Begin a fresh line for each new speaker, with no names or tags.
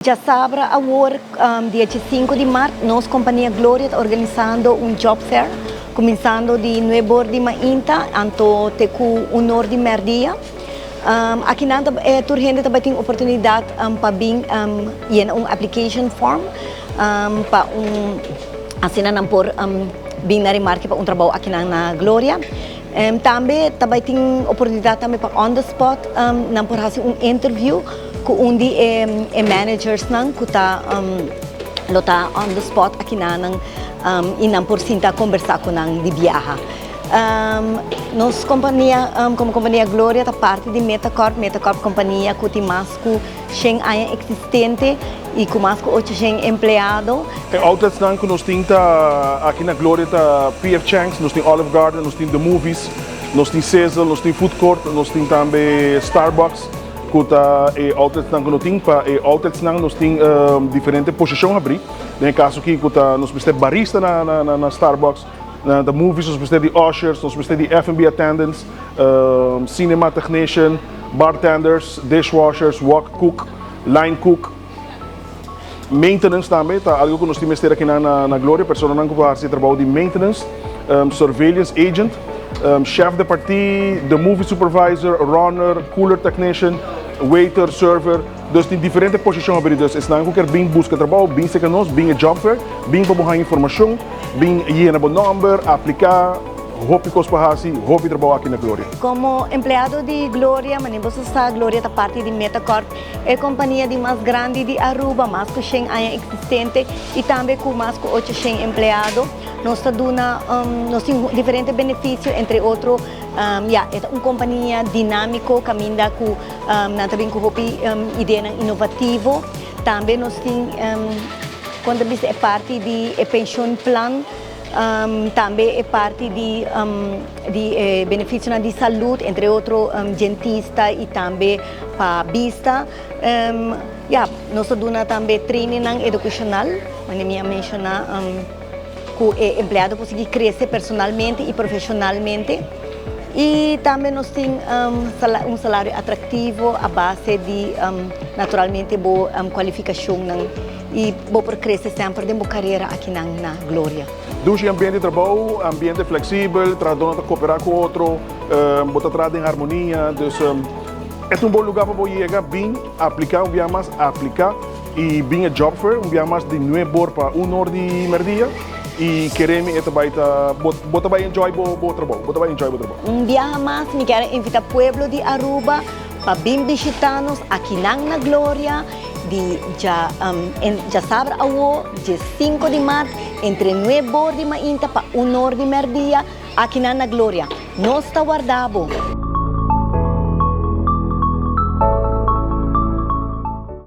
Djasabra awor, dia 5 di maart, nos compania Gloria ta organisando un job fair, cuminsando di 9 or di mainta anto te cu 1 or di merdia. Aki nan tur hende tambe tin oportunidad pa bin yena un application form pa un asina nan por bin na remarke pa un trabou aki nan na Gloria. Tambe tambe tin oportunidad tambe pa on the spot nan por haci un interview cu un di e managers nan cu ta lo ta on the spot aki nan y nan por sinta conversa cu nan di biaha. Nos compania como compania Gloria ta parti di Metacorp, Metacorp compania cu tin mas cu 100 aña existente y cu mas cu 800 empleado.
E outlets nan cu nos tin ta aki na Gloria ta PF Chang's, nos tin Olive Garden, nos tin The Movies, nos tin Sizzle, nos tin Food Court, nos tin tambe Starbucks, cu ta e outlets nan cu nos tin. Pa e outlets nan nos tin diferente posicion habri. Den caso aki cu ta nos mester barista na Starbucks, na The Movies nos mester di ushers, nos mester di F&B attendants, cinema technician, bartenders, dishwashers, wok cook, line cook, maintenance tambe, ta algo cu nos tin mester aki na Gloria, persona nan cu por haci trabou di maintenance, surveillance agent, chef de partie, the movie supervisor, runner, cooler technician, waiter, server. Dus tin diferente posicion habri. Dus esnan cu kier bin busca trabou, bin serca nos, bin e job fair, bin pa haya informacion, bin yena bo nomber, aplica, hopi cos pa haci, hopi trabou aki na Gloria.
Como empleado di Gloria, manera bo sa, Gloria ta parti di Metacorp, e compania di mas grandi di Aruba, mas cu 100 aña existente y tambe cu mas cu 800 empleado. Nos ta duna, nos tin diferente beneficio, entre otro, ja, e un compania dinamico, caminda cu nan tambe cu hopi idea innovativo. Tambe nos tin, cuando bisa e parti di e pension plan, tambe e parti di beneficio di salud, entre otro dentista y tambe pa bista. Ja, nos ta duna tambe training educacional, manera mi a menciona, cu e empleado por sigui crece personalmente y profesionalmente. Y tambe nos tin un salario atractivo a base di, naturalmente, bo cualificacion y bo por crece semper den carera aki na Gloria.
Dushi ambiente di trabou, ambiente flexibel, trahado ta coopera cu otro, bo ta traha den harmonia, dus e ta un bon luga pa yega, bin aplica un biaha mas, aplica y bin e job fair, un biaha mas di 9 or pa 1 or di merdia y kere mi e bay ta bo ta bay enjoy bo trabou, bo ta bay enjoy bo trabou.
Un biaha mas, mi kier invita pueblo di Aruba pa bin bishita nos aki na Gloria di diasabra awo, dia 5 di maart, entre 9 or di mainta pa 1 or di merdia, aki na Gloria. Nos ta warda bo.